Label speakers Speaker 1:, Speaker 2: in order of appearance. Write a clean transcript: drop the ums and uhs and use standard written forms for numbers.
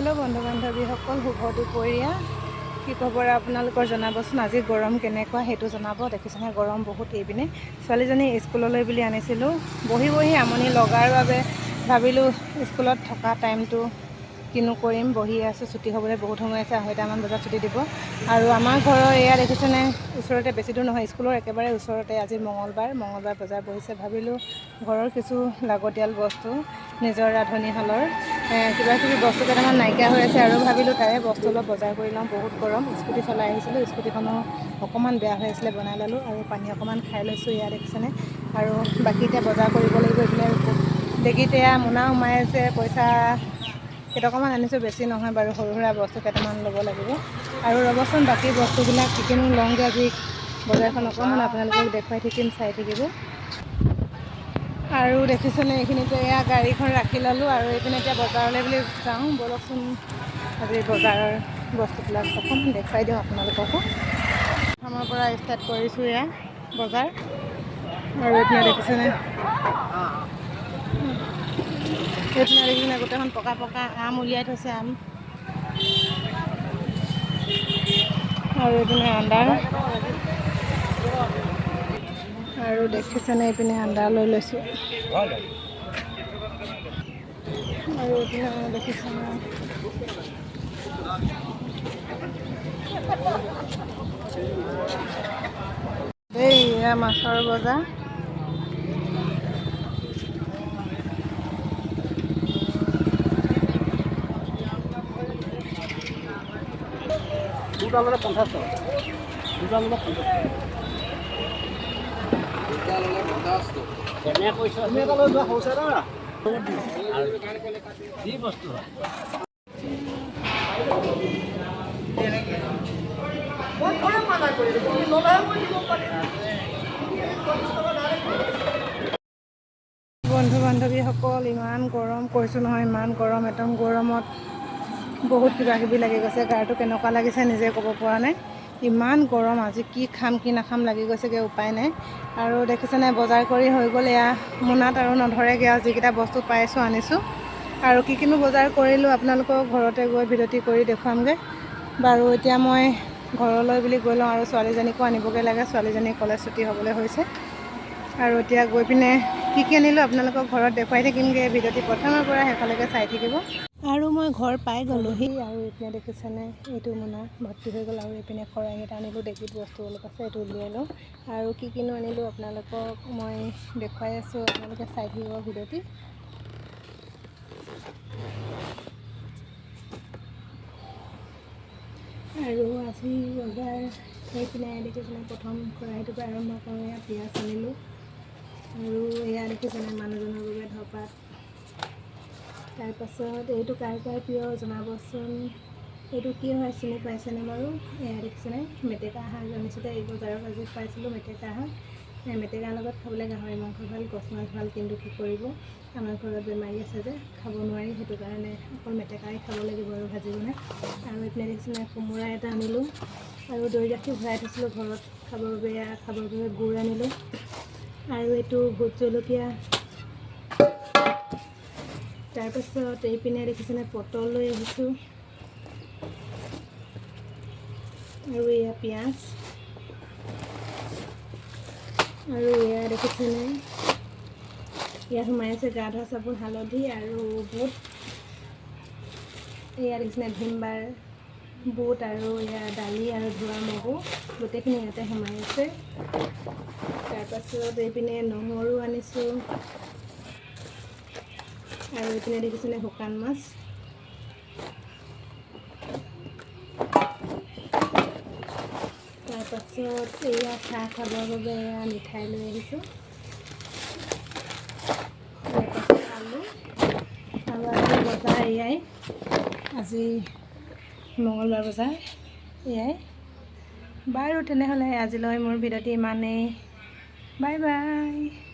Speaker 1: Hello' বন্ধু বান্ধৱীসকল, শুভ দুপৰীয়া। কি খবৰ আপোনালোকৰ জনাবচোন। আজি গৰম কেনেকুৱা সেইটো জনাব। দেখিছেনে গৰম বহুত। এইপিনে ছোৱালীজনী স্কুললৈ বুলি আনিছিলোঁ। বহি বহি আমনি লগাৰ বাবে ভাবিলোঁ স্কুলত থকা টাইমটো কিনো কৰিম, বহি আছোঁ। ছুটি হ'বলৈ বহুত সময় আছে, 2:30মান বজাত ছুটি দিব। আৰু আমাৰ ঘৰৰ এয়া দেখিছেনে ওচৰতে, বেছি দূৰ নহয়, স্কুলৰ একেবাৰে ওচৰতে। আজি মঙলবাৰ, মঙলবাৰ বজাৰ বহিছে। ভাবিলোঁ ঘৰৰ কিছু লাগতিয়াল বস্তু, নিজৰ ৰান্ধনীশালৰ কিবা কিবি বস্তু কেইটামান নাইকিয়া হৈ আছে আৰু ভাবিলোঁ তাৰে বস্তু অলপ বজাৰ কৰি লওঁ। বহুত গৰম, স্কুটি চলাই আহিছিলোঁ, স্কুটিখনো অকণমান বেয়া হৈ আছিলে, বনাই ল'লোঁ আৰু পানী অকণমান খাই লৈছোঁ। এয়া দেখিছেনে। আৰু বাকী এতিয়া বজাৰ কৰিব লাগিব। এইপিনে ডেগিত এয়া মোনা সোমাই আছে, পইচা কেইটকামান আনিছোঁ, বেছি নহয় বাৰু, সৰু সুৰা বস্তু কেইটামান ল'ব লাগিব। আৰু ৰ'বচোন, বাকী বস্তুবিলাক কি কিনো লওঁগৈ। আজি বজাৰখন অকণমান আপোনালোকক দেখুৱাই থাকিম, চাই থাকিব। আৰু দেখিছেনে এইখিনিতে এয়া গাড়ীখন ৰাখি ল'লোঁ আৰু এইপিনে এতিয়া বজাৰলৈ বুলি যাওঁ। ব'লকচোন, আজি বজাৰৰ বস্তুবিলাক অকণমান দেখুৱাই দিওঁ আপোনালোককো। প্ৰথমৰ পৰা ষ্টাৰ্ট কৰিছোঁ এয়া বজাৰ। আৰু এইপিনে দেখিছেনে, এইপিনে দেখিছেনে গোটেইখন পকা পকা আম উলিয়াই থৈছে, আম। আৰু এইপিনে আন্দাৰ। আৰু দেখিছেনে এইপিনে আন্দা লৈ লৈছোঁ। আৰু এইপিনে দেখিছেনে দেই, এয়া মাছৰ বজাৰ।
Speaker 2: দুটা ল'লে 50 টকা, দুটা ল'লে 50 টকা। কেনে কৈছ? তুমি এটা লৈ যোৱা, সৰু চাই না যি বস্তু হয়।
Speaker 1: বন্ধু বান্ধৱীসকল, ইমান গৰম কৈছোঁ নহয়, ইমান গৰম, একদম গৰমত বহুত কিবা কিবি লাগি গৈছে। গাটো কেনেকুৱা লাগিছে নিজে ক'ব পৰা নাই। ইমান গৰম আজি, কি খাম কি নাখাম লাগি গৈছেগৈ, উপায় নাই। আৰু দেখিছেনে বজাৰ কৰি হৈ গ'ল। এয়া মোনাত আৰু নধৰেগৈ আৰু, যিকেইটা বস্তু পাইছোঁ আনিছোঁ। আৰু কি কিনো বজাৰ কৰিলোঁ আপোনালোকক ঘৰতে গৈ ভিডিঅ'টি কৰি দেখুৱামগৈ। বাৰু এতিয়া মই ঘৰলৈ বুলি গৈ লওঁ আৰু ছোৱালীজনীকো আনিবগৈ লাগে, ছোৱালীজনী কলেজ ছুটি হ'বলৈ হৈছে। আৰু এতিয়া গৈ পিনে কি কি আনিলোঁ আপোনালোকক ঘৰত দেখুৱাই থাকিমগৈ। ভিডিঅ'টি প্ৰথমৰ পৰা শেষলৈকে চাই থাকিব। আৰু মই ঘৰ পাই গ'লোহি। আৰু এইপিনে দেখিছেনে এইটো মোনা ভৰ্তি হৈ গ'ল। আৰু এইপিনে খৰাহি এটা আনিলোঁ, ডেগিত বস্তু অলপ আছে, এইটো উলিয়াই লওঁ। আৰু কি কিনো আনিলোঁ আপোনালোকক মই দেখুৱাই আছোঁ, আপোনালোকে চাই থাকিব ভিডিঅ'টি। আৰু আজি বজাৰ সেইপিনে দেখিছেনে প্ৰথম খৰাহিটোৰ পৰা আৰম্ভ কৰোঁ। এয়া পিঁয়াজ আনিলোঁ। আৰু এয়া দেখিছেনে মানুহজনৰ বাবে ধপাত। তাৰপাছত এইটো কাৰ কাৰ প্ৰিয় জনাবচোন। এইটো কি হয় চিনি পাইছেনে বাৰু? এয়া দেখিছেনে মেটেকা শাক আনিছোঁ দেই, এই বজাৰত আজি পাইছিলোঁ মেটেকা শাক। মেটেকাৰ লগত খাবলৈ গাহৰি মাংস ভাল, কচ মাছ ভাল, কিন্তু কি কৰিব, আমাৰ ঘৰত বেমাৰী আছে যে খাব নোৱাৰি, সেইটো কাৰণে অকল মেটেকাই খাব লাগিব আৰু ভাজি বনাই। আৰু এইপিনে দেখিছেনে কোমোৰা এটা আনিলোঁ। আৰু দৈ গাখীৰ ভৰাই থৈছিলোঁ ঘৰত খাবৰ বাবে, এয়া খাবৰ বাবে গুড় আনিলোঁ। আৰু এইটো ভোট জলকীয়া। তাৰপাছত এইপিনে দেখিছেনে পটল লৈ আহিছোঁ। আৰু এয়া পিঁয়াজ। আৰু এয়া দেখিছেনে ইয়াত সোমাই আছে গা ধোৱা চাবোন, হালধি আৰু বুট। এয়া দেখিছেনে ভীমবাৰ বুট আৰু এয়া দালি আৰু ধোৱা মগু গোটেইখিনি ইয়াতে সোমাই আছে। তাৰপাছত এইপিনে নহৰু আনিছোঁ। আৰু এইপিনে দেখিছেনে শুকান মাছ। তাৰপাছত এয়া চাহ খাবৰ বাবে এয়া মিঠাই লৈ আহিছোঁ। তাৰপাছত আলু। আৰু আজি বজাৰ এয়াই, আজি মঙলবাৰ বজাৰ এয়াই। বাৰু তেনেহ'লে আজিলৈ মোৰ ভিডিঅ'টি ইমানেই। Bye bye.